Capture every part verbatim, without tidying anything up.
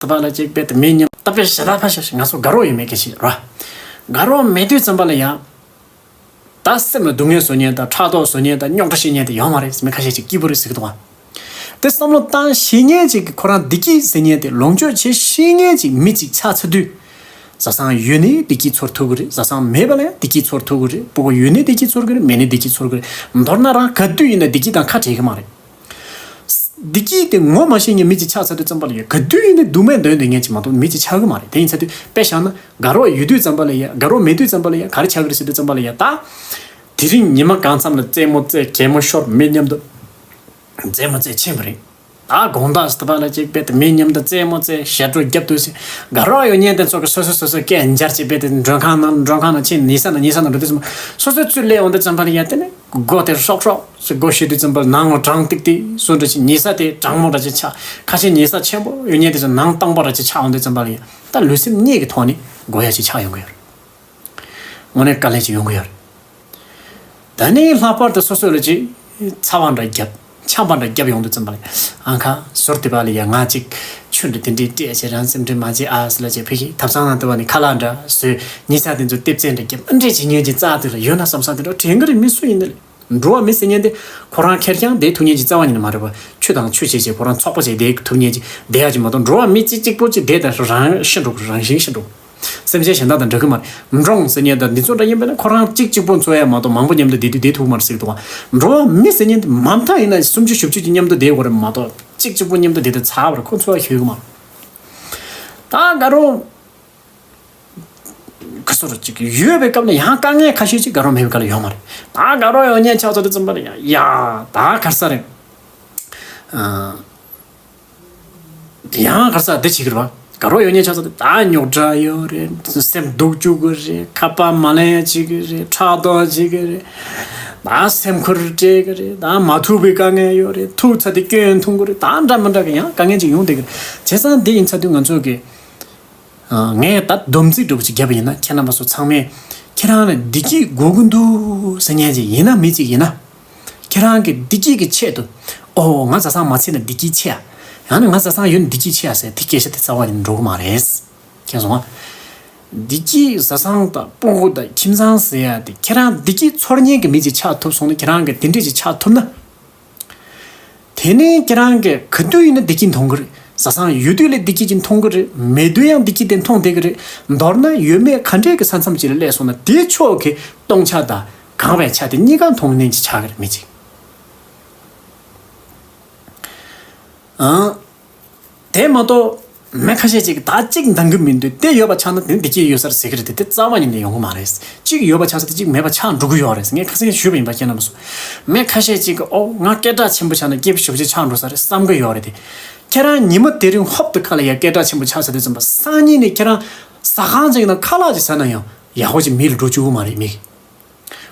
ད་པ་ལ་ཅིག་དཔེ་དེ་མེད་སྙམ་ད་དཔེ་ཞེ་དྲག་ཕ་ཞེ་ང་ཚོ་དགའ་རོགས་ཡོད་མེད་སྐད་ཆ་རེད། དགའ་རོགས་མེད་དུས་ཙམ་པ་ལ་ཡང་། ད་སེམས་ལ་སྡུག་བསྔལ་བཟོ་མཁན་དང་ཕྲག་དོག་བཟོ་མཁན་དང་རྙོག་དྲ་བྱེད་མཁན་དེ་ཡོད་མ་རེད། མི་ཁ་ཤས་ཅིག་སྐྱིད་པོ་རེད་ཟེར་གི་འདུག་བ། དེ་བསམ་བློ་བཏང་ཤེས་མཁན་ཅིག་གིས་ཁོ་རང་བདེ་སྐྱིད་ཟེར་མཁན་དེ་ལོངས་སྤྱོད་བྱེད་ཤེས་མཁན་ཅིག་མི་ཅིག་ཆགས་ཚར་དུས། བཟའ་ཚང་ཡོད་ནའི་བདེ་སྐྱིད་ཚོར་ཐུབ་གི་རེད། བཟའ་ཚང་མེད་པ་ལ་ཡང་བདེ་སྐྱིད་ཚོར་ཐུབ་གི་རེད། སྤུ་གུ་ཡོད་ནའི་བདེ་སྐྱིད་ཚོར་གི་རེད། མེད་ནའི་བདེ་སྐྱིད་ཚོར་གི་རེད། མདོར་ན་རང་ག་དུས་ཡིན་ན་བདེ་སྐྱིད་དང་ཁ་བྲལ་གི་མ་རེད། བདེ་སྐྱིད་དེ་ངོ་མ་ཤེས་མཁན་མི་ཅིག་ཆགས་ཚར་དུས་ཙམ་པ་ལ་ཡ་ག་དུས་ཡིན་ནའི་སྡུག་བསྔལ་འདོན་འདོན་མཁན་ཅིག་མ་གཏོགས་མི་ཅིག་ཆགས་གི་མ་རེད། དེ་ཡིན་ཚར་དུས་དཔེ་བཞག་ན་དགའ་རོགས་ཡོད་དུས་ཙམ་པ་ལ་ཡ་དགའ་རོགས་མེད་དུས་ཙམ་པ་ལ་ཡ་ག་རེ་ཆགས་གི་རེད་ཟེར་དུས་ཙམ་པ་ལ་ཡ་ད། དེ་རིང་ཉི་མ་གང་འཚམ་ལ་རྩེད་མོ་རྩེ་གད་མོ་ཤོར་མི་མཉམ་དུ་རྩེད་མོ་རྩེ་ཕྱིན་པ་རེད། ད་དགོང་དག་སྟབས་ལ་ཅིག་དཔེ་དེ་མི་མཉམ་དུ་རྩེད་མོ་རྩེ་ཞབས་བྲོ་རྒྱབ་དུས་སུ་དགའ་རོགས་ཡོད་མཁན་དེ་ཚོ་གི་སོ་སོ་སོ་སོ་སྐད་འབྱར་ཅིག་དཔེ་དེ་མགྲོན་ཁང་ནང་མགྲོན་ཁང་ནང་ཕྱིན་ཉལ་ས་ནང་ཉལ་ས་ནང་འགྲོ་དུས་སུ་སོ་སོའི་ཚུར་སླེབས་འོང་དུས་ཙམ་པ་ལ་ཡ་དེ་ནི་སྒོ་དེ་ཧྲོག་ཧྲོག་ཅིག་སྒོ་ཕྱེ་དུས་ཙམ་པ་ལ་ནང་ལ་གྲང་ཏིག་ཏིག་བཟོ་འདྲ་ཅིག་ཉལ་ས་དེ་གྲང་མོ་འདྲ་ཅིག་ཆགས། ཁ་ཤས་ཉལ་ས་ཆེན་པོ་ཡོད་མཁན་དེ་ཚོ་ནང་སྟོང་པ་འདྲ་ཅིག་ཆགས་འོང་དུས་ཙམ་པ་ལ་ཡ་ད་ལུས་སེམས་གཉིས་ཀྱི་ཐོག་ནས་དགོས་ཡ་ཅིག་ཆགས་ཡོང་གི་ཡོད་རེད། དངོས་གནས་དཀའ་ལས་ཅིག་ཡོང་གི་ཡོད་རེད། ད་ནི་ལྷག་པར་དུ་སོ་སོ་ལ་ཅིག་ཚ་བ་འདྲ་བརྒྱབ་ཆམ་པ་འདྲ་བརྒྱབ་ཡོང་དུས་ཙམ་པ་ལ་ཨང་ཁ་ཟུར་དེ་པ་ལ་ཡ་ང་ཅིག་ཆུ་འདྲ་དེ་འདྲའི་སྤྲད་བྱས་རང་སེམས་ཁྲལ་མ་བྱེད་ཨ་ཟེར་ལ་ཅིག་ཕི་ཁི་ཐབ་ཚང་ནང་དུ་བ་ནི་ཁ་ལག་འདྲ་བཟོས་ཉལ་ས་དེ་ཚོ་ལྟེབ་རྩེག་འདྲ་བརྒྱབ་ཨ་འདྲས་བྱེད་མཁན་ཅིག་རྩ་དེ་ལ་ཡོད་ན་བསམ་ས་དེ་འདྲ་དྲན་གི་རེད། མི་སུ་ཡིན་ནའི་འགྲོ་བ་མི་ཟེར་མཁན་དེ་ཁོ་རང་ཁེར་རྐྱང་བསྡད་ཐུབ་མཁན་ཅིག་རྩ་བ་ཉིད་ནས་མ་རེད་པ། ཆུ་དང་ཆུ་བྱས་བྱས་ཁོ་རང་ཚོགས་པ་བྱས་བསྡད་ཐུབ་མཁན་ཅིག་བསྡད་ཡ་ཅིག་མ་གཏོགས་འགྲོ་བ་མི་གཅིག་གཅིག་པོ་ཅིག་བསྡད་དང་རང་ཤི་འགྲོ་གི་རང་བཞིན་ཤི་འགྲོ། སེམས་ཅན་གཞན་དག་དང་འདྲ་གི་མ་རེད། འབྲོང་ཟེར་མཁན་དང་འདི་ཚོ་འདྲ་ཡིན་པས་ན་ཁོ་རང་གཅིག་གཅིག་པོ་འཚོ་ཡ་མ་གཏོགས་མང་པོ་མཉམ་དུ་བསྡད་དུས་བསྡད་ཐུབ་མ་རེད་ཟེར་གི་འདུག་བ། འགྲོ་བ་མི་ཟེར་མཁན་དེ་མ་མཐའ་ཡིན་ན་སུམ་ཅུ་བཞི་བཅུ་ཅིག་མཉམ་དུ་བསྡད་དགོས་རེད་མ་གཏོགས་གཅིག་གཅིག་པོ་མཉམ་དུ་བསྡད་དུས་ཚར་བ་རེད། ཁོ་འཚོ་བ་ཤོད་གི་མ་རེད། ད་དགའ་རོགས་ག་ཚོད་ཅིག་ཡོད་པའི་སྐབས་ནས་ཡང་དཀའ་ངལ་ཁ་ཤས་ཅིག་དགའ་རོགས་མེད་པའི་སྐབས་ལ་ཡོད་མ་རེད། ད་དགའ་རོགས་ཡོད་མཁན་ཆགས་ཚར་དུས་ཙམ་པ་ལ་ཡ་ཡ་ད་ག་རེ་ཟེར་རེད། ཨ། ཡང་ག་རེ་ཟེར་འདི་བྱེད་ཀྱི་རེད་བ། དགའ་རོགས་ཡོད་མཁན་ཆགས་ཚར་དུས་ད་རྙོག་དྲ་ཡོད་རེད། སེམས་སྡུག་བཅུག་གི་རེད། ཁ་པར་མ་ལེན་བྱེད་ཀྱི་རེད། ཕྲག་དོག་བྱེད་ཀྱི་རེད། ད་སེམས་ཁུར་སྤྲད་ཀྱི་རེད། ད་མ་ཐུག་པའི་དཀའ་ངལ་ཡོད་རེད། ཐུག་ཚར་དུས་སྐྱོན་འཐུང་གི་རེད། ད་འདྲ་མི་འདྲ་གི་ཡང་དཀའ་ངལ་ཅིག་ཡོང་བསྡད་ཀྱི་རེད། བྱས་ཙང་འདི་ཡིན་ཚར་དུས་ང་ཚོ་གི་ཨ། ངས་ད་སྡོམ་ཚིག་འདྲ་པོ་ཅིག་བརྒྱབ་པ་ཡིན་ན་ཁྱེད་རྣམ་པ་ཚོ་ཚང་མས་ཁྱེད་རང་ལ་བདེ་སྐྱིད་དགོས་ཀྱི་འདུག་ཟེར་མཁན་ཅིག་ཡིན་ན་མི་ཅིག་ཡིན་ན། ཁྱེད་རང་གི་བདེ་སྐྱིད་ཀྱི་ཆེད་དུ་ཨོ་ང་བཟའ་ཚང་མ་ཚད་ན་བདེ་སྐྱིད་ཆེ་ཨ། ཡང་ན་ང་བཟའ་ཚང་ཡོད་ན་བདེ་སྐྱིད་ཆེ་ཨ་ཟེར་དེ་སྐད་ཆ་དེ་རྩ་བ་ནས་འགྲོ་གི་མ་རེད། མཁྱེན་སོང་ཨ། བདེ་སྐྱིད་བཟའ་ཚང་དང་སྤུ་གུ་དང་ཁྱིམ་ཚང་ཟེར་ཡ་དེ་ཁྱེད་རང་བདེ་སྐྱིད་ཚོར་མཁན་གྱི་མི་ཅིག་ཆགས་ཐུབ་སོང་ན་ཁྱེད་རང་གི་དེ་འདྲས་ཅིག་ཆགས་ཐུབ་ན། དེ་ནས་ཁྱེད་རང་གིས་ག་དུས་ཡིན་ན་བདེ་སྐྱིད་མཐོང་གི་རེད། བཟའ་ཚང་ཡོད་དུས་ལས་བདེ་སྐྱིད་ཅིག་མཐོང་གི་རེད། མེད་དུས་ཡང་བདེ་སྐྱིད་དེ་མཐོང་བསྡད་ཀྱི་རེད། མདོར་ན་ཡོད་མེད་ག་འདྲས་ཀྱི་ས་མཚམས་ཅིག་ལ་སླེབས་སོང་ན་དེའི་ཕྱོགས་ཀྱི་སྟོང་ཆ་དང་གང་བའི་ཆ་དེ་གཉིས་ཀ་མཐོང་ནས་ཅིག་ཆགས་ཀྱི་རེད་མི་ཅིག་ཨང་། དེ་མ་གཏོགས། མི་ཁ་ཤས་ཅིག་གིས་ད་གཅིག་འདང་གི་མི་འདུག་དེ་ཡོད་པ་ཆགས་ན་དེ་བདེ་སྐྱིད་ཡོད་ས་རེད་ཟེར་གི་རེད་དེ་དེ་རྩ་བ་ཉིད་ནས་ཡོང་གི་མ་རེད། གཅིག་ཡོད་པ་ཆགས་ས་དེ་གཅིག་མེད་པ་ཆགས་འགྲོ་གི་ཡོད་རེད། ངས་ཁ་སང་ཞུས་པ་ཡིན་པ་ཁྱེད་རྣམ་པ་ཚོ། མི་ཁ་ཤས་ཅིག་གིས་ཨོ་ང་སྐད་གྲགས་ཆེན་པོ་ཆགས་ན་སྐྱིད་པོ་ཞེ་པོ་ཅིག་ཆགས་འགྲོ་ས་རེད་བསམ་གི་ཡོད་རེད་དེ། ཁྱེད་རང་ཉི་མ་དེ་རིང་ཧོབ་ཏེ་ཁ་ལ་ཡ་སྐད་གྲགས་ཆེན་པོ་ཆགས་ཚར་དུས་ཙམ་པ་སང་ཉིན་ནས་ཁྱེད་རང་ཟ་ཁང་ཅིག་ནང་ཁ་ལག་ཅིག་ཟ་ན་ཡང་ཡག་པོ་ཅིག་མིག་ལ་འགྲོ་བཅུག་གི་མ་རེད་མིག་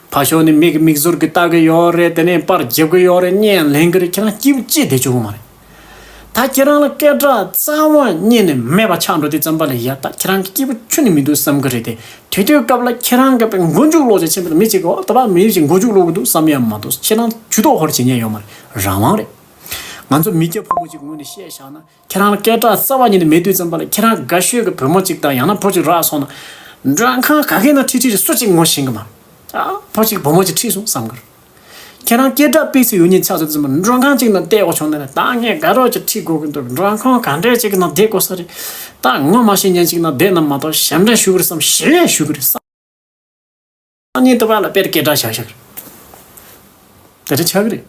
ཕར་ཕྱོགས་ནས་མིག་མིག་ཟུར་གྱིས་ལྟ་གི་ཡོད་རེད། དེ་ནས་པར་རྒྱབ་གི་ཡོད་རེད། བརྙན་ལེན་གི་རེད། ཁྱེད་རང་སྐྱིད་པོ་ཅིག་བསྡད་བཅུག་གི་མ་རེད། ད་ཁྱེད་རང་ལ་སྐད་གྲགས་རྩ་བ་ཉིད་ནས་མེད་པ་ཆགས་འགྲོ་དུས་ཙམ་པ་ལ་ཡ་ད་ཁྱེད་རང་གི་སྐྱིད་པོ་ཁྱོན་ནས་མི་འདུག་བསམ་གི་རེད་དེ། དེ་དུས་སྐབས་ལ་ཁྱེད་རང་གི་དཔེ་མགོ་མཇུག་སློག་བྱས་ཕྱིན་པ་ལ་མི་གཅིག་གིས་ཨོ་ད་བར་མི་གཅིག་མགོ་མཇུག་སློག་གི་འདུག་བསམ་ཡ་མ་གཏོགས་ཁྱེད་རང་ཇུས་གཏོགས་ཧོར་བྱེད་མཁན་ཡོད་མ་རེད། རང་དབང་རེད། ང་ཚོ་མི་སྐྱ་ཕོ་མོ་གཅིག་ངོས་ནས་བཤད་བཞག་ན། ཁྱེད་རང་ལ་སྐད་གྲགས་རྩ་བ་ཉིད་ནས་མེད་དུས་ཙམ་པ་ལ་ཁྱེད་རང་དགའ་ཤོས་ཀྱི་བུ་མོ་གཅིག་དང་ཡང་ན་བུ་གཅིག་རག་སོང་ན། མགྲོན་ཁང་ག་གེ་ན་ཁྲིད་ཁྲིད་རེད། སུ་གཅིག་ངོ་ཤེས་གི་མ་རེད། ཨ་བུ་གཅིག་བུ་མོ་གཅིག་ཁྲིད་སོང་བསམ་གི་རེད། ཁྱེད་རང་སྐད་གྲགས་དཔེ་སུ་ཡོད་མཁན་ཆགས་ཚར་དུས་ཙམ་པ་མགྲོན་ཁང་གཅིག་ནང་བསྡད་དགོས་བྱུང་ན་ནི་ད་ངས་དགའ་རོགས་ཅིག་ཁྲིད་དགོས་ཀྱི་འདུག་མགྲོན་ཁང་ག་འདྲས་ཅིག་གི་ནང་བསྡད་དགོས་ས་རེད། ད་ངོ་མ་ཤེས་མཁན་ཅིག་ནང་བསྡད་ན་མ་གཏོགས་ཞབས་འདྲེན་ཞུ་གི་རེད་བསམ་ཞེ་ཞུ་གི་རེད་བསམ། སང་ཉིན་དུ་བ་ལ་དཔེར་སྐད་གྲགས་བཞག་བཞག་རེད། དེ་འདྲ་ཆགས་ཀྱི་རེད།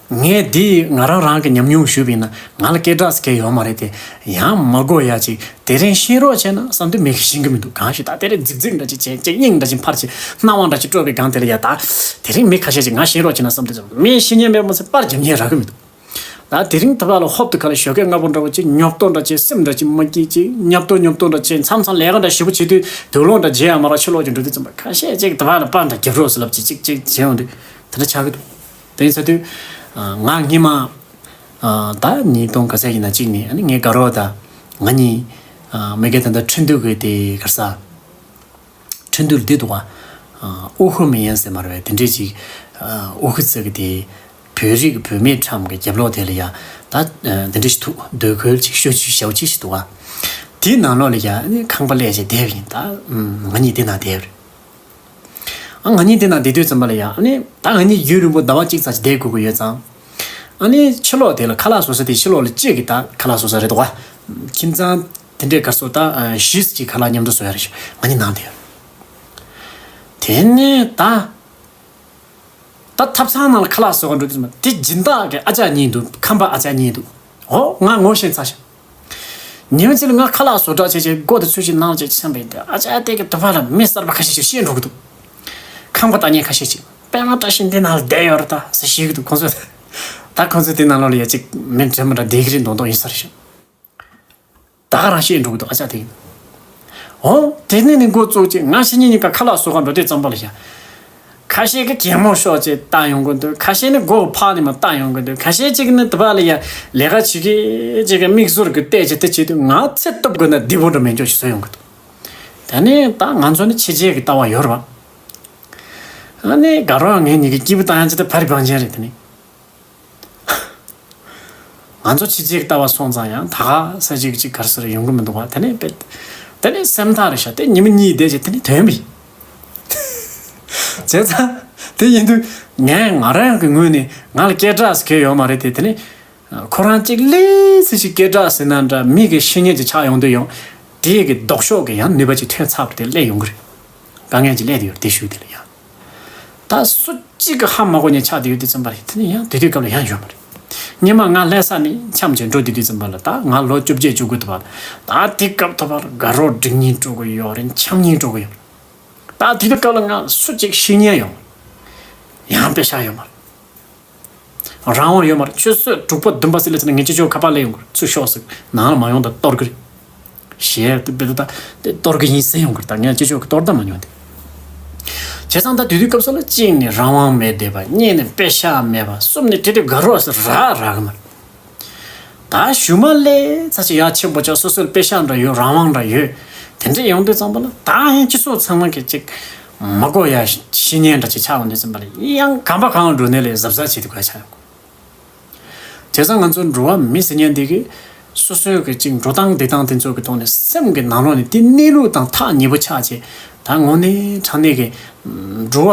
ངས་འདི་ང་རང་རང་གི་ཉམས་མྱོང་ཞུས་པ་ཡིན་ན་ང་ལ་སྐད་གྲགས་ཟེར་མཁན་ཡོད་མ་རེད་དེ། ཡང་མ་དགོས་ཡ་ཅིག་དེ་རིང་ཤེས་རོགས་བྱས་ན་བསམ་དུས་མི་གིས་ཤེས་ཀྱི་མི་འདུག་གང་ཞིག་ད་དེ་རིང་རྫིག་རྫིག་འདྲ་ཅིག་བྱས་ཅིག་སྙིང་འདྲ་ཅིག་འཕར་ཅིག་སྣང་བ་འདྲ་ཅིག་སྤྲོ་བའི་སྒང་དེ་ལ་ཡ་ད། དེ་རིང་མི་ཁ་ཤས་ཅིག་ང་ཤེས་རོགས་བྱས་ན་བསམ་དུས་མི་ཤེས་མཁན་མེད་མ་ཚད་པར་རྒྱབ་མཁན་རག་གི་མི་འདུག་ད་དེ་རིང་ད་བར་ལ་ཧོབ་ཏེ་ཁ་ལ་ཞོགས་ཀས་སྔ་པོ་འདྲ་བོ་ཅིག་ཉོབ་ཏོ་འདྲ་ཅིག་སེམས་འདྲ་ཅིག་མ་སྐྱིད་ཅིག་ཉོབ་ཏོ་ཉོབ་ཏོ་འདྲ་ཅིག་མཚམས་མཚམས་ལས་ཀ་འདྲ་ཞེ་པོ་བྱེད་དུས་དུག་སློང་འདྲ་བརྗེ་ཡ་མ་རག་ཕྱི་ལོགས་ཅིག་འགྲོ་དུས་ཙམ་པ་ཁ་ཤས་ཅིག་ད་བར་ལ་པར་འདྲ་རྒྱབ་རོགས་ཟེར་ལབ་ཅིག་ཅིག་ཅིག་བྱེད་ཡོང་དུས་དེ་འདྲ་ཆགས་ཀྱི་འདུག་དེ་ཡིན་ཚར་དུས་ང་སྔོན་མ་ད་ཉིས་སྟོང་ག་ཚད་ཡིན་ན་གཅིག་ནས་ཨ་ནི་ངའི་དགའ་རོགས་དང་ང་གཉིས་མི་སྒེར་ད་ལྟ་ཁྲིན་ཏུའུ་གི་དེ་ག་རེ་ཟ། ཁྲིན་ཏུའུ་ལ་དེ་འདུག་ག་ཨ། ཨོ་ཧུ་མི་ཡན་ཟེར་མ་རེད་པས། དེ་འདྲས་ཅིག་ཨ། ཨོ་ཧུ་ཙི་གི་དེ་ བོད་རིགས་བུད་མེད་ཁྲམ་གྱི་རྒྱབ་ལོགས་དེ་ལ་ཡ་ད་འདི་འདྲ་ཞིག་འདུག་སྡོད་ཁུལ་ཅིག་ཤོད་ཅིག་ཞའོ་ཅིག་ཞིག་འདུག་བ། དེའི་ནང་ལོགས་ལ་ཡ་ཁང་པ་ལས་ཅིག་བསྡད་པ་ཡིན། ད་ང་གཉིས་དེ་ནང་བསྡད་པ་རེད། ཨ་ང་གཉིས་དེ་ནང་བསྡད་དུས་ཙམ་པ་ལ་ཡ་ཨ་ནི་ད་ང་གཉིས་རྒྱུན་རིང་པོ་ཟླ་བ་གཅིག་ཙམ་ཞིག་བསྡད་དགོས་ཀྱི་ཡོད་ཙང་། ཨ་ནི་ཕྱི་ལོགས་དེ་ལ་ཁ་ལག་བཟོ་ས་དེ་ཕྱི་ལོགས་ལ་གཅིག་གི་ད་ཁ་ལག་བཟོ་ས་རེད་འདུག་བ། ཁྱིམ་ཚང་དེ་འདྲའི་གར་སོ་ད་བཞི་ཙམ་གྱི་ཁ་ལག་མཉམ་དུ་བཟོ་ཡ་རེད་ཤག་ང་གཉིས་ནང་དེ། དེ་ནས་ད། ད་ཐབ་ཚང་ནང་ལ་ཁ་ལག་བཟོ་ག་འགྲོ་དུས་ཙམ་པ་དེ་སྦྱིན་བདག་གི་ཨ་ཅག་གཉིས་འདུག་ཁམས་པ་ཨ་ཅག་གཉིས་འདུག་འོ་ང་ངོ་ཤེས་ཚར་ཤག་ཉིན་གཅིག་ལ་ང་ཁ་ལག་བཟོ་གྲབས་བྱས་བྱས་སྒོ་དེ་ཚུར་ཕྱེ་ནང་ལ་ཕྱིན་པ་ཡིན་ཏེ་ཨ་ཅག་དེ་གི་དུ་བ་ལ་མི་གསར་པ་ཁ་ཤས་ཤིག་ཤེས་འགྲོ་གི་འདུག་ཁམས་པ་ལྟ་མཁན་ཁ་ཤས་ཤིག་དཔེ་མ་བཀྲ་ཤིས་འདི་ནང་ལ་བསྡད་ཡོད་རེད་ད་ཟེར་ཤེས་གི་འདུག་ཁོང་ཚོས། ད་ཁོང་ཚོས་དེ་ནང་ལོགས་ལ་ཡ་གཅིག་མི་འདྲ་མི་འདྲ་བསྡད་གི་རེད་མདོག་མདོག་ཡིན་ས་རེད་ཤག་ད་ག་རང་ཤེས་འགྲོ་གི་འདུག་ཨ་ཅག་དེ་ཡིན། འོ། དེ་ནས་ནི་འགོ་བཙུགས་ཅིག་ང་ཕྱི་ཉིན་གཉིས་ཀ་ཁ་ལག་བཟོ་ག་འགྲོ་དུས་ཙམ་པ་ལ་ཡ། ཁ་ཤས་ཀྱིས་གད་མོ་ཤོར་ཅིག་བཏང་ཡོང་གི་འདུག་ཁ་ཤས་ནི་མགོ་ཕར་ནས་མར་བཏང་ཡོང་གི་འདུག་ཁ་ཤས་ཅིག་ནི་དེ་བ་ལ་ཡ་ལས་ཀ་བྱེད་ཀྱི་ཅིག་གི་མིག་ཟུར་གྱིས་བལྟས་ཅིག་དེ་བྱེད་དུས་ང་ཚེ་སྟོབས་དགོས་ན་བདེ་པོ་འགྲོ་མེད་འཇོག་ཞིག་བཟོས་ཡོང་གི་འདུག་ད་ནི་ད་ང་ཚོ་ནི་ཕྱི་རྒྱལ་གྱི་ལྟ་བ་ཡོད་རེད་བ། ཨ་ནི་དགའ་རོགས་ངས་ཉིད་ཀྱི་སྐྱིད་པོ་བཏང་ཡ་ཅིག་ད་ཕ་རི་བང་ཆེན་རེད་དེ་ནི། ང་ཚོ་ཕྱི་རྒྱལ་ལྟ་བ་སོང་ཙང་ཡང་ད་ག་ས་གཅིག་གཅིག་གར་སར་ཡོང་གི་མི་འདུག་བ། དེ་ནས་དཔེ། དེ་ནས་སེམས་ཐག་རེ་བཞག་དེ་ཉི་མ་གཉིས་བསྡད་རྗེས་དེ་ནས་དོན་མི་ཡིན། བྱས་ཙང་། དེ་ཡིན་དུས་ངས་ང་རང་གི་ངོས་ནས་ང་ལ་སྐད་གྲགས་སུ་གལ་ཡོད་མ་རེད་དེ། དེ་ནས་ཁོ་རང་གཅིག་ལས་ཚེ་ཞིག་སྐད་གྲགས་ཟེར་ན་འདྲ་མི་གི་བཤེས་གཉེན་ཅིག་ཆགས་ཡོང་དུས་ཡང་དེ་གི་ལྡོག་ཕྱོགས་ཀྱི་ཡང་ནུས་པ་ཅིག་ཐོན་ཚར་བ་དེ་སླེབས་ཡོང་གི་རེད། དཀའ་ངལ་ཅིག་སླེབས་དེ་ཡོད་རེད་དེ་ཤུལ་དེ་ལ་ཡང་། ད་སུ་གཅིག་གི་ཧ་མ་གོ་ཉེ་ཆགས་དེ་ཡོད་དུས་ཙམ་པ་རེད། དེ་ནས་ཡང་དེ་དུས་སྐབས་ལ་ཡང་ཡོད་མ་རེད། སྙེ་མ་ང་ལྷ་ས་ནས་འཁྱམས་བྱས་འགྲོ་དུས་དུས་ཙམ་པ་ལ་ད་ང་ལོ་བཅོ་བརྒྱད་བཅུ་དགུ་དུ་བར། ད་དེ་སྐབས་དུ་བར་དགའ་རོགས་འགྲིག་སྙིང་བྲོ་གི་ཡོད་རེད། འཁྱམ་སྙིང་བྲོ་གི་ཡོད་རེད། ད་དེ་དུས་སྐབས་ལ་ང་སུ་གཅིག་ཤེས་མཁན་ཡོད་མ་རེད། ཡང་དཔེ་ཤག་ཡོད་མ་རེད། རང་དབང་ཡོད་མ་རེད། ཆུ་ཚོད་དྲུག་པ་བདུན་པ་ཟིག་ལ་ཚེ་ན་ངས་ཅི་ཅོ་ཁ་པར་སླེབས་ཡོང་གི་རེད། ཚུར་ཤོག་ཟེར། ནང་ལ་མ་ཡོང་ད་གཏོར་གི་རེད། ཞེས་དེ་བེད་ད་དེ་གཏོར་གི་ཡིན་ཟེར་ཡོང་གི་རེད། ད་ངས་ཅི་ཅོ་གི་གཏོར་ད་མ་མྱོང་དེ། བྱས་ཙང་ད་དུས་དུས་སྐབས་སུ་ལ་གཅིག་ནས་རང་དབང་མེད་བསྡད་པ། གཉིས་ནས་དཔེ་ཤག་མེད་པ། གསུམ་ནས་དེ་དུས་དགའ་རོགས་ཟེར་རག་རག་གི་མ་རེད། ད་གཞུག་མ་ལས་ཚ་ཞིག་ཡག་ཆེན་པོ་ཆགས། སོ་སོའི་དཔེ་ཤག་འདྲ་ཡོད། རང་དབང་འདྲ་ཡོད། དེ་འདྲ་ཡོང་དུས་ཙམ་པ་ལ་ད་ཡང་སྤྱི་ཚོགས་ཚང་མ་གི་ཅིག་མ་གོ་ཡ་བཤེས་གཉེན་འདྲ་ཅིག་ཆགས་ཡོང་དུས་ཙམ་པ་ལ་ཡང་གང་པ་གང་འགྲོ་ནས་ལས་གཟབ་གཟབ་བྱེད་དུ་དགོས་ཆགས་ཡོང་གི། བྱས་ཙང་ང་ཚོ་འགྲོ་བ་མི་ཟེར་མཁན་འདི་གི་སོ་སོའི་གི་ཅིག་འགྲོ་སྟངས་བསྡད་སྟངས་དེ་ཚོ་གི་ཐོག་ནས་སེམས་ཀྱི་ནང་ལོགས་ནས་དེ་གནས་ལུགས་དང་ཐག་ཉེ་པོ་ཆགས་བྱས། ད་དངོས་གནས་དྲང་གནས་ཀྱི་འགྲོ་བ་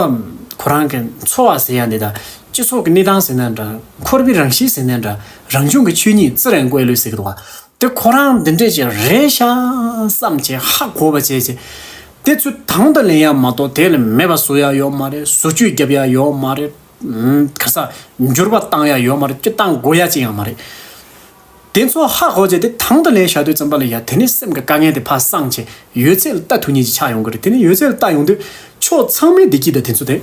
ཁོ་རང་གི་འཚོ་བ་ཟེར་ཡ་འདི་དང་སྤྱི་ཚོགས་ཀྱི་གནས་སྟངས་ཟེར་ན་འདྲ། འཁོར་བའི་རང་བཞིན་ཟེར་ན་འདྲ། རང་བྱུང་གི་ཆོས་ཉིད་自然规律ཟེར་གི་འདུག་བ། དེ་ཁོ་རང་འདི་འདྲས་ཅིག་རེད་ཤག་བསམ་བྱས་ཧ་གོ་བ་བྱས་བྱས། དེ་ཚོ་དང་དུ་ལེན་ཡ་མ་གཏོགས་དེ་ལ་མེད་པ་བཟོ་ཡ་ཡོད་མ་རེད། བཟོ་བཅོས་རྒྱབ་ཡ་ཡོད་མ་རེད། ཁ་ས་འགྱུར་བ་བཏང་ཡ་ཡོད་མ་རེད། སྤྱིར་བཏང་དགོས་ཡ་ཅི་ཡང་མ་རེད། དེ་ཚོ་ཧ་གོ་བྱས་དེ་དང་དུ་ལེན་བྱ་དུས་ཙམ་པ་ལ་ཡ་དེ་ནས་སེམས་ཀྱི་དཀའ་ངལ་དེ་ཕར་སངས་བྱས་ཡོད་ཚད་ལ་ལྟ་ཐུབ་མཁན་ཅིག་ཆགས་ཡོང་གི་རེད། དེ་ནས་ཡོད་ཚད་ལ་ལྟ་ཡོང་དུས་ཕྱོགས་ཚང་མའི་བདེ་སྐྱིད་དང་དེ་ཚོ་དེ་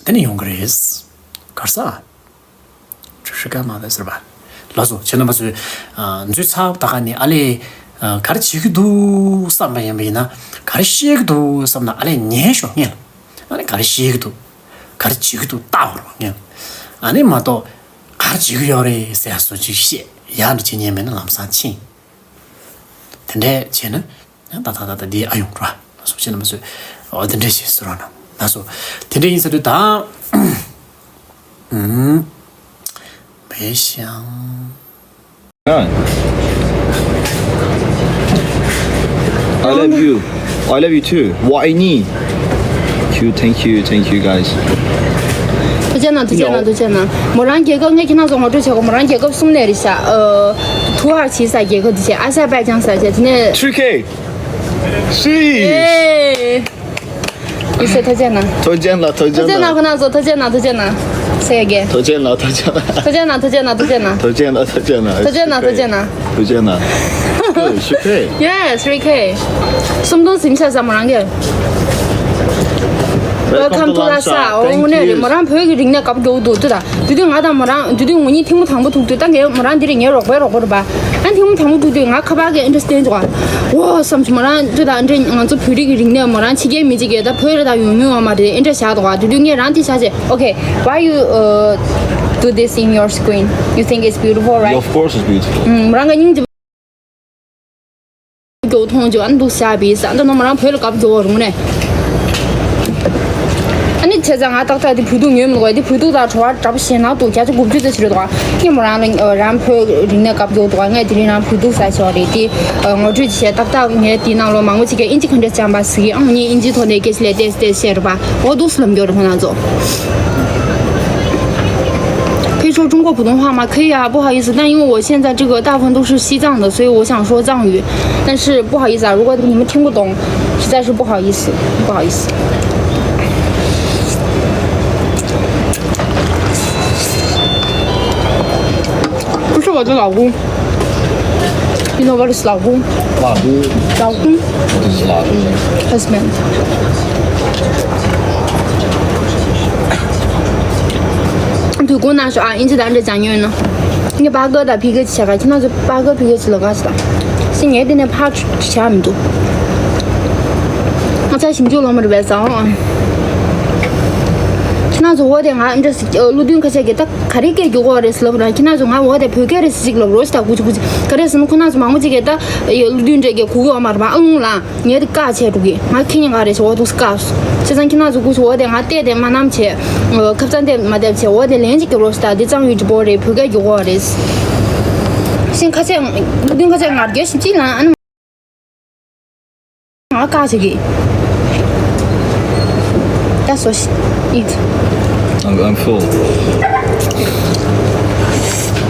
དེ་ནས་ཡོང་གི་རེད། གར་ས། ཧྲི་ཀ་མ་ད་ཟེར་བ། ལགས་སོ། ཁྱེད་རྣམ་པ་ཚོས་ཨ་འཛུལ་ཚར་ད་ག་ནས་ཨ་ལས་ཨ་ག་རེ་བྱེད་ཀྱི་འདུག་བསམ་པ་ཡིན་པ་ཡིན་ན། ག་རེ་བཤད་ཀྱི་འདུག་བསམ་ན་ཨ་ལས་ཉན་ཤོག་ངས་ལ། ཨ་ལས་ག་རེ་བཤད་ཀྱི་འདུག་ག་རེ་བྱེད་ཀྱི་འདུག་ལྟ་བར་ངས་ལ། ཨ་ནི་མ་གཏོགས་ག་རེ་བྱེད་ཀྱི་ཡོད་རེད་ཟེར་ཡ་བཟོ་ཅིག་བཤད་ཡག་འདྲ་བྱེད་ཉན་མེད་ན་ལམ་སང་ཕྱིན། དེ་འདྲས་བྱས་ན། ད་ད་ད་ད་འདི་ཨ་ཡོང་ར། སོ་ཆེ་ན་མ་སོ། འོ་དེ་འདྲས་ཞིག་ཟེར་རོགས་གནང་། ལགས་སོ། དེ་འདྲས་ཡིན་ཟེར་དུས་ད། ཨུམ། མེ་ཤང་། I love you. I love you too. 我爱你. Thank you, thank you, thank you guys. ཐུགས་རྗེ་གནང་། ཐུགས་རྗེ་གནང་། ཐུགས་རྗེ་གནང་། མོ་རང་རྒྱལ་ཁབ་ངས་ཁྱེད་རང་ཚོ་ངོ་སྤྲོད་བྱེད་དགོས། མོ་རང་རྒྱལ་ཁབ་གསུམ་ལས་རེད་ཤག་ཨ། ཐུ་ཧར་ཆི་ས་རྒྱལ་ཁབ་དེ་བྱས། ཨ་ས་པ་ཅང་ས་བྱས། དེ་ནས། Turkey. Sheesh. ཡེ། ཡེ་ཤེས། ཐུགས་རྗེ་གནང་། ཐུགས་རྗེ་གནང་། ཐུགས་རྗེ་ཐུགས་རྗེ་གནང་། གནང་། ཁོ་རང་ཚོ་ཐུགས་རྗེ་གནང་། ཐུགས་རྗེ་གནང་། ཟེར་གི། ཐུགས་རྗེ་གནང་། ཐུགས་རྗེ་གནང་། ཐུགས་རྗེ་གནང་། ཐུགས་རྗེ་གནང་། ཐུགས་རྗེ་གནང་། ཐུགས་རྗེ་གནང་། ཐུགས་རྗེ་གནང་། ཐུགས་རྗེ་གནང་། ཐུགས་རྗེ་གནང་། Good. She paid. Yes, three K. སུམ་སྟོང་ཟིན་ཤག་ས་མོ་རང་གིས། Welcome to Lhasa. འོ་དངོས་གནས་རེད། མོ་རང་བོད་ཀྱི་རིག་གནས་དགའ་པོ་རྒྱག་འདུག་ལྟོས་དང་། དེ་དུས་ང་དང་མོ་རང་དེ་དུས་ངོ་གཉིས་ཐེངས་མ་དང་པོ་ཐུག་དུས། ད་ངའི་མོ་རང་འདི་རེད། ངའི་རོགས་པའི་རོགས་པ་རེད་པ། ཨ་ཐེངས་མ་དང་པོ་ཐུག་དུས་ང་ཁ་པར་གྱི་ཨིན་ཊརེ་སི་ཊི་བསྟན་བྱུང་བ། འོ་བསམ་བྱུང་། མོ་རང་ལྟོས་དང་། འདྲ་ང་ཚོ་བོད་རིགས་ཀྱི་རིག་གནས་མོ་རང་ཕྱི་རྒྱལ་མི་གཅིག་གིས་ད་བོད་ལ་ད་ཡོང་མྱོང་ཡོད་མ་རེད། ཨེ་འདྲ་བཞག་འདུག་ག་དེ་དུས་ངས་རང་དེ་བཞག་བྱས། Okay, why you uh, do this in your screen? You think it's beautiful, right? Yeah, of course it's beautiful. ཨུམ། མོ་རང་གི་སྙིང་རྗེ་པོ་མཐོང་བྱུང་། ཨ་ནི་འདུག་བཞག་པས་ཟེར། ཨ་ད་ནོ་མོ་རང་བོད་ལ་དགའ་པོ་རྒྱག་རུང་ནས། ཨ་ནི་ བྱས་ཙང་ང་ཏག་ཏག་དེ་བོད་ཐུག་ཉོས་མི་འདུག་དེ་བོད་ཐུག་དང་བྲོ་བ་འདྲ་པོ་ཞེ་ན་འདུག་བརྒྱ་ཆ་དགུ་བཅུ་ཙམ་ཞིག་རེད་འདུག་སྔོན་མ་རང་ལ་རང་བོད་རིག་གནས་སྐབས་ཡོད་འདུག་ང་དེ་རིང་རང་བོད་ཐུག་ཟ་ཞོར་རེད་དེ། ངོ་སྤྲོད་བྱས་ཏག་ཏག་ངས་དེ་ནང་ལོ་མང་པོ་ཅིག་གིས་ཨིན་ཇི་ག་འདྲས་སྦྱངས་པ་ཟེར་གི། ཨང་ངས་ཨིན་ཇི་ཐོག་ནས་སྐད་ཆ་ལས་ཏེས་ཏེས་བཤད་རེད་པ། འོ་འདུག་སེ་ལབ་མཁན་རེད་ཁོ་རང་ཚོ། 可以说中国普通话吗？可以啊，不好意思，但因为我现在这个大部分都是西藏的，所以我想说藏语，但是不好意思啊，如果你们听不懂，实在是不好意思，不好意思。不是我的老公。You know what is 老公？老公。老公。What is 老公？Husband。对，姑娘说啊，你这单子讲英文呢？你八哥的皮革起来，听到这八哥皮革起了，干啥？是你的那怕起来没多。我在新竹那么这边早啊。听到这我的啊，你这是呃，路灯可以给他 ག་རེ་སྐད་རྒྱག་གི་ཡོད་རེད་ཟེར་ལབ་ར། ཁྱེད་རང་ཚོ་ང་འོ་དེ་བོད་སྐད་རེད་ཟེར་ཅིག་ལབ་རོགས་ཞེས་ད་གུ་ཅི་གུ་ཅི་ག་རེ་ཟེར་ན། ཁོ་རང་ཚོ་མང་པོ་ཅིག་གིས་ད་ཡ་ལུ་དུན་འདྲེ་གི་གུ་གུ་འོ་མ་ར་མ་ཨ་ལུང་ལ་ངས་དེ་བཀག་བྱས་འགྲོ་གི། ང་ཁྱེད་ཉིད་ག་རེ་ཞེས་འོ་འདུག་བཀག་སོང་། བྱས་ཙང་ཁྱེད་རང་ཚོ་གུ་ཅི་འོ་དེ་ང་བལྟས་དེ་མ་ནམ་བྱས་ཁབ་ཙང་དེ་མ་བལྟས་བྱས་འོ་དེ་ལན་ཅིག་རྒྱག་རོགས་ཞེས་ད། དེ་གཙང་ཡུལ་གྲི་པོ་རེད། བོད་སྐད་རྒྱག་གི་ཡོད་རེད། ཤིང་ཁ་ཆེ་ལུ་དུན་ཁ་ཆེ་ང་རྒྱལ་ཞིག་ཅི་ལ་ཨ་ནི། ང་བཀག་བྱེད་ཀྱི། That's what she eat. I'm, I'm full.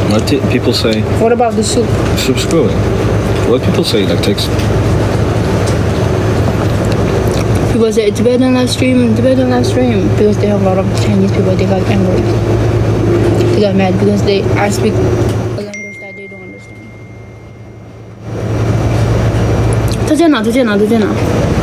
What did people say? What about the soup? Soup's good. What people say, like, takes. People say Tibetan live stream, Tibetan live stream, because they have a lot of Chinese people. They got angry. They got mad because they I speak a language that they don't understand. ཐུགས་རྗེ་གནང་། ཐུགས་རྗེ་གནང་། ཐུགས་རྗེ་གནང་།